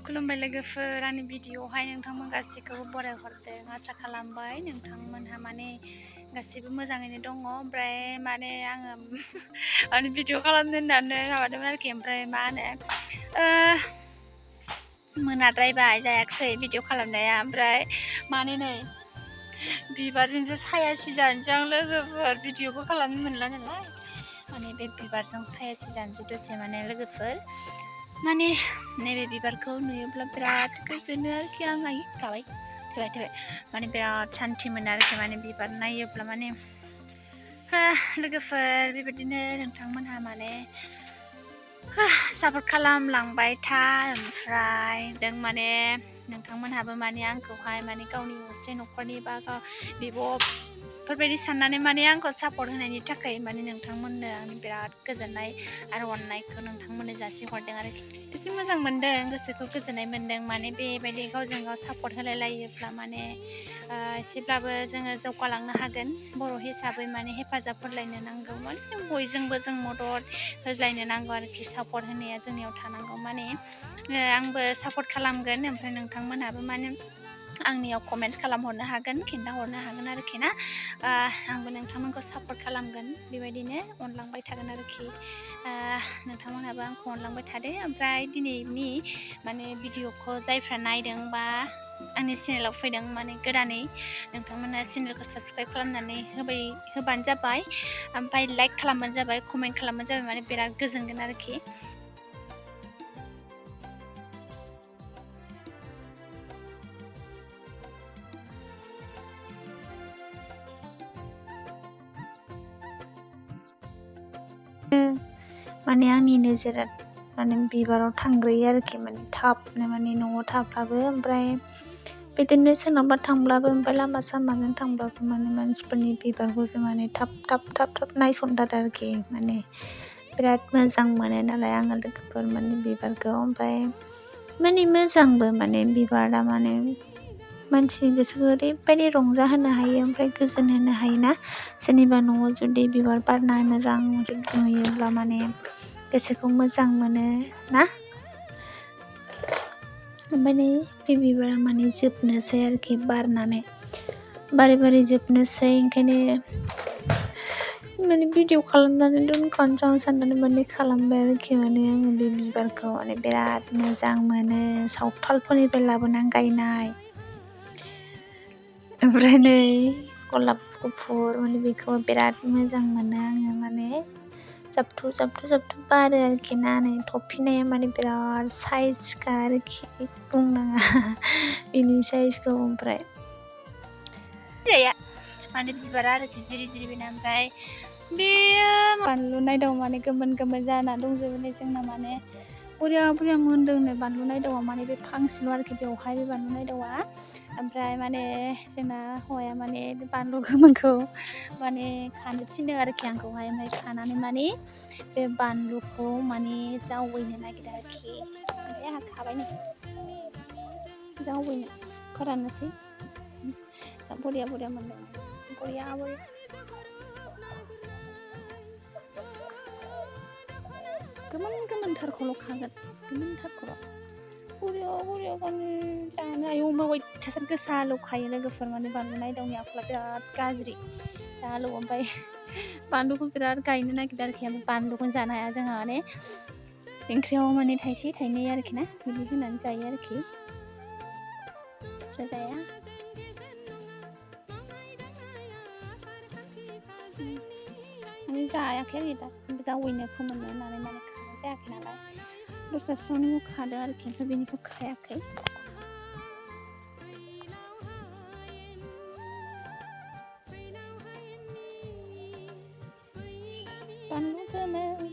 खुलुमबाय लोगोफोर आंनि भिडिअआवहाय नोंथांमोन गासैखौबो बरायहरदों आसा खालामबाय नोंथांमोनहा माने गासैबो मोजाङैनो दङ ओमफ्राय माने आङो आंनि भिडिअ खालामनो होननानै माबादोंमोन आरोखि ओमफ्राय मा होनो मोनाद्रायबाय जायाखिसै भिडिअ खालामनाया ओमफ्राय माने नै बिबारजोंसो साया सिजानोसै आं लोगोफोर भिडिअबो खालामनो मोनला नालाय माने बे बिबारजों साया सिजानोसै दसे माने लोगोफोर माने नैबे बिबारखौ नुयोब्ला बिराद गोजोनो आरोखि आं गाबाय थैबाय माने बिराद सान्थि मोनो आरोखि माने बिबार नायोब्ला माने लोगोफोर बेबायदिनो नोंथांमोनहा माने सापर्ट खालामलांबाय था ओमफ्राय जों माने नोंथांमोनहाबो माने आंखौहाय माने गावनि असे न'खरनि बा बेफोरबायदि साननानै माने आंखौ सापर्ट होनायनि थाखाय माने नोंथांमोननो आंनि बिराद गोजोननाय आरो अननायखौ नोंथांमोननो जासिहरदों आरोखि एसे मोजां मोनदों गोसोखौ गोजोननाय मोनदों माने बेबायदि गावजों गाव सापर्ट होलाय लायोब्ला माने एसेब्लाबो जोङो जौगालांनो हागोन बर' हिसाबै माने हेफाजाब होलायनो नांगौ माने बयजोंबो जों मदद होलायनो नांगौ आरोखि सापर्ट होनाया जोंनियाव थानांगौ माने आंबो सापर्ट खालामगोन ओमफ्राय नोंथांमोनहाबो माने आंनियाव कमेन्ट्स खालामहरनो हागोन खिन्थाहरनो हागोन आरोखि ना आंबो नोंथांमोनखौ सापर्ट खालामगोन बेबायदिनो अनलांबाय थागोन आरोखि नोंथांमोनहाबो आंखौ अनलांबाय थादो ओमफ्राय दिनैनि माने भिडिअखौ जायफ्रा नायदों बा आंनि चेनेलाव फैदों माने गोदानै नोंथांमोना चेनेलखौ साबस्क्राइब खालामनानै होबानो जाबाय ओमफ्राय लाइक खालामबानो जाबाय कमेन्ट खालामबानो जाबाय माने बिराद गोजोनगोन आरोखि माने आंनि नोजोरा माने बिबाराव थांग्रोयो आरोखि माने थाबनो माने न'आव थाब्लाबो ओमफ्राय बिदिनो सोरनावबा थांब्लाबो ओमफ्राय लामा सामाजों थांब्लाबो माने मानसिफोरनि बिबारखौसो माने थाब नायसनथारो आरोखि माने बिराद मोजां मोनो नालाय आङो लोगोफोर माने बिबारखौ ओमफ्राय माने मोजांबो माने बिबारा माने मानसिनि गोसोखौ ओरैबायदि रंजाहोनो हायो ओमफ्राय गोजोन होनो हायो ना सोरनिबा न'आव जुदि बिबार बारनाय मोजां नुयोब्ला माने गोसोखौ मोजां मोनो ना ओमफ्राय बे बिबारा माने जोबनोसै आरोखि बारनानै बारे जोबनोसै ओंखायनो माने भिडिअ खालामनानै दोनखानोसै आं साननानै माने खालामबाय आरोखि माने आङो बे बिबारखौ माने बिराद मोजां मोनो सावथालफोरनिफ्राय लाबोनानै गायनाय ओमफ्राय नै गलाब गुफुर माने बेखौ बिराद मोजां मोनो आङो माने जाबथु बारो आरोखि ना नै थफिनाया माने बिराद साइजखा आरोखि बुंनाङा बिनि साइजखौ ओमफ्राय माने बिबारा आरोखि जिरि बेना ओमफ्राय बेयो बानलु नायदाव माने गोमोन जाना दंजोबो नै जोंना माने बुरजा मोनदों नै बानलु नायदावा माने बे फांसेल' आरोखि बेवहाय बे बानलु नायदावा ओमफ्राय माने जोंना हौवाया माने बे बानलु गोमोनखौ माने खानो थिनदों आरोखि आंखौहाय ओमफ्राय खानानै माने बे बानलुखौ माने जावैनो नागिरदों आरोखि ओमफ्राय आंहा खाबाय नै जावैनो फोराननोसै बरिया मोनदों बरिया गोमोनथारखौल' खागोन गोमोनथारखौल' बरिया जानो हायो अमा अयथासार गोसा ल'खायो लोगोफोर माने बानलु नायदावनि आखला बिराद गाज्रि जालौ ओमफ्राय बानलुखौ बिराद गायनो नागिरदों आरोखि ओमफ्राय बानलुखौनो जानो हाया जोंहा माने ओंख्रियाव माने थाइसे थाइनै आरोखि ना बिदि होनानै जायो आरोखि बुरजा जाया माने जायाखै आरो दा जावैनो फोमोननो होननानै माने खानाय जायाखै नालाय दस्रा बिफांनिखौ खादों आरोखि ओमफ्राय बेनिखौ खायाखै बानलु गोमोन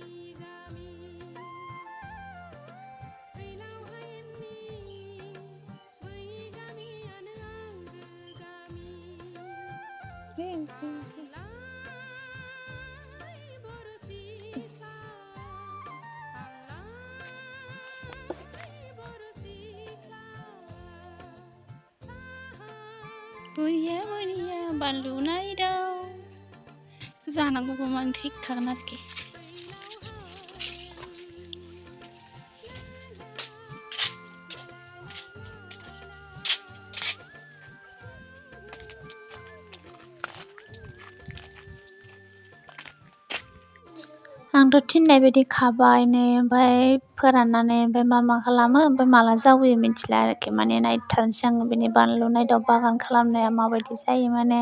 बरिया बानलु नायदाव जानांगौबा माने थैखागोन आरोखि आंथ' थिननाय बायदि खाबाय नै ओमफ्राय फोराननानै ओमफ्राय मा खालामो ओमफ्राय माला जावैयो मिथिला आरोखि माने नायथारनोसै आङो बिनि बानलु नायदाव बागान खालामनाया माबायदि जायो माने